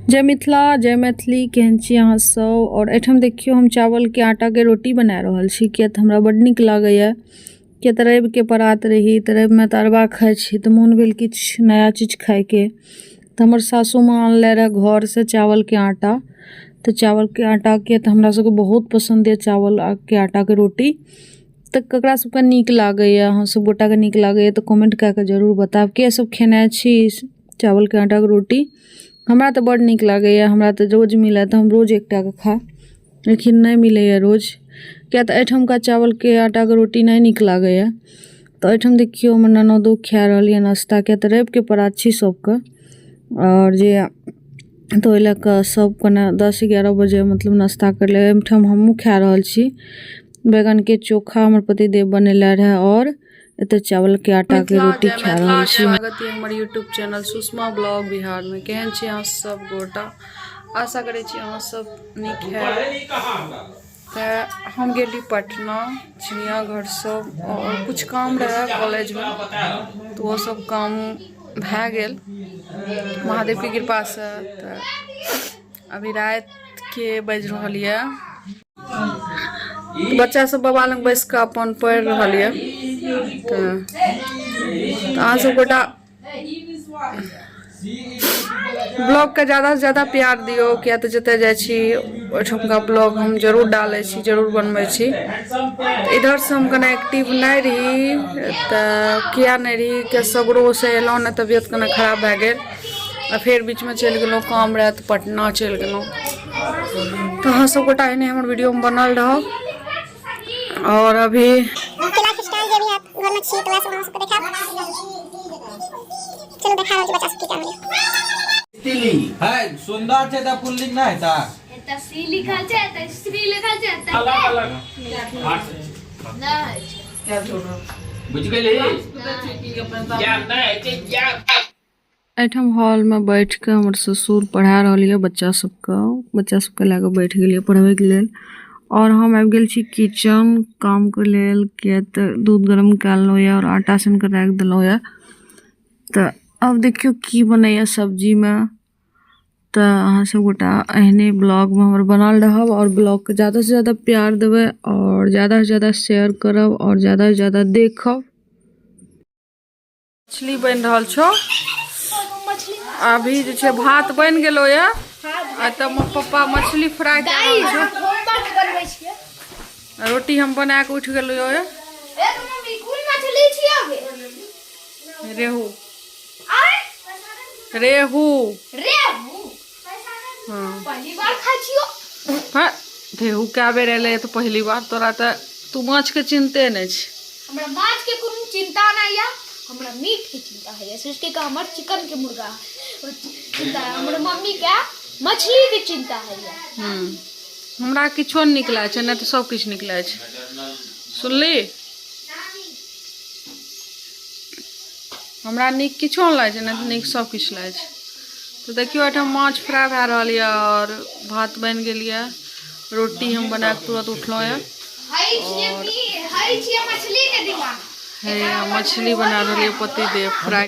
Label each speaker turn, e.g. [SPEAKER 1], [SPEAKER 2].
[SPEAKER 1] जय मिथिला जय मैथिली। केहन छी अहाँ सब? और एहिठाम देखियौ हम चावलके आटाके रोटी बना रहल छी, किया तऽ हमरा बड्ड नीक लागैए। किया तऽ रविके परात रही तऽ रविमे तऽ अरबा खाइ छी, तऽ मोन भेल किछु नया चीज खाइके। तऽ हमर सासू माँ आनले रहए घरसँ चावलके आटा। तऽ चावलके आटाके तऽ हमरा सबके बहुत पसन्द यऽ चावलके आटाके रोटी। तऽ ककरा सबके नीक लागैए? अहाँ सब गोटाके नीक लागैए तऽ कमेन्ट कए कऽ जरूर बतायब। के सब खेने छी चावलके आटाके रोटी? हमरा तऽ बड्ड नीक लागैए। हमरा तऽ रोज मिलत तऽ हम रोज एकटाके खायब, लेकिन नहि मिलैए रोज, किएक तऽ एहिठमका चावलके आटाके रोटी नहि नीक लागैए। तऽ एहिठाम देखियौ हमर ननदो खाए रहल यऽ नाश्ता, किएक तऽ रविके परात छी सबके। आओर जे तऽ ओहि लऽ कऽ सब कने 10-11 बजे मतलब नाश्ता करि ले। एहिठाम हमहूँ खाए रहल छी बैगनके चोखा, हमर पतिदेव बनेले रहए, आओर एतऽ चावलके आटाके रोटी खा रहल छी।
[SPEAKER 2] स्वागत है हमर यूट्यूब चैनल सुषमा ब्लॉग बिहारमे। केहन छी अहाँ सब गोटा? आशा करै छी अहाँ सब नीक है। तऽ हम गेली पटना चिड़ियाघर सब, और कुछ काम रहै कॉलेजमे, तऽ ओ सब काम भए गेल महादेवके कृपासँ। तऽ अभी रातिके बाजि रहल यऽ। बच्चा सब बाबा लग बैस कऽ अपन पढ़ि रहल यऽ। तऽ अहाँ सब गोटा ब्लॉगके ज़्यादासँ ज़्यादा प्यार दियौ, किया तऽ जतऽ जाइ छी ओहिठुमका ब्लॉग हम जरूर डालै छी, जरूर बनबै छी। इधरसँ हम कने एक्टिव नहि रही। तऽ किया नहि रही? किया सगरोसँ एलहुँ ने, तबियत कने खराब भए गेल आ फेर बीचमे चलि गेलहुँ, काम रहए तऽ पटना चलि गेलहुँ। तऽ अहाँ सब गोटा एहने हमर वीडियोमे बनल रहब। और अभी
[SPEAKER 3] लाइफ स्टाइल जे भी है, घर में छी तो वैसे वहां सबके देखाब। चलो, देखा रहल छी बच्चा सब की कर रहल।
[SPEAKER 4] स्त्रीलिंग है, सुंदर छै तऽ पुल्लिंग नहि हेतै।
[SPEAKER 5] एतऽ सी लिखल छै, एतऽ स्त्री लिखल छै, एतऽ
[SPEAKER 6] अलग अलग
[SPEAKER 5] नहि छै।
[SPEAKER 6] बुझि गेली? ज्ञान नहि होइ छै ज्ञान।
[SPEAKER 1] एहिठाम हॉलमे बैठ कऽ हमर ससुर पढ़ा रहल यऽ बच्चा सबके। बच्चा सबके लए कऽ बैठ गेल यऽ पढ़बैके लेल, आओर हम आबि गेल छी किचन कामके लेल, किया तऽ दूध गरम कए लेलहुँ यऽ आओर आटा सानि कऽ राखि देलहुँ यऽ। तऽ आब देखियौ की बनैए सब्जीमे। तऽ अहाँ सब गोटा एहने ब्लॉगमे हमर बनल रहब आओर ब्लॉगके ज़्यादासँ ज़्यादा प्यार देबै आओर ज़्यादासँ ज़्यादा शेयर करब आओर ज़्यादासँ ज़्यादा देखब।
[SPEAKER 2] मछली बनि रहल छौ। अभी जे छै भात बनि गेलो ये आ तब पप्पा मछली फ्राई कर रहल छौ। रोटी हम बना के उठ गेलो ये। रेहू, रेहू। हाँ,
[SPEAKER 5] पहली बार खाइ छियो।
[SPEAKER 2] हाँ, रेहू कए बेर एलै तऽ पहली बार? तोरा तऽ तू माछ के चिन्हते नहि छी।
[SPEAKER 5] हमरा माछ के कोनो चिंता नहीं है, हमरा मीट के चिंता है। सृष्टि का हमर चिकन के मुर्गा चिंता है, हमर मम्मी के मछली के चिंता है।
[SPEAKER 2] हमरा किछो नहि नीक लागै छै, नहि तऽ सब किछु नीक लागै छै। सुनली? हमरा नीक किछो नहि लागै छै, नहि तऽ नीक सब किछु लागै छै। तऽ देखियौ, एहिठाम माछ फ्राई भए रहल यऽ आओर भात बनि गेल यऽ। रोटी हम बना कऽ तुरंत उठलहुँ यऽ।
[SPEAKER 5] और
[SPEAKER 2] मछली बना रहल यऽ पतिदेव फ्राई।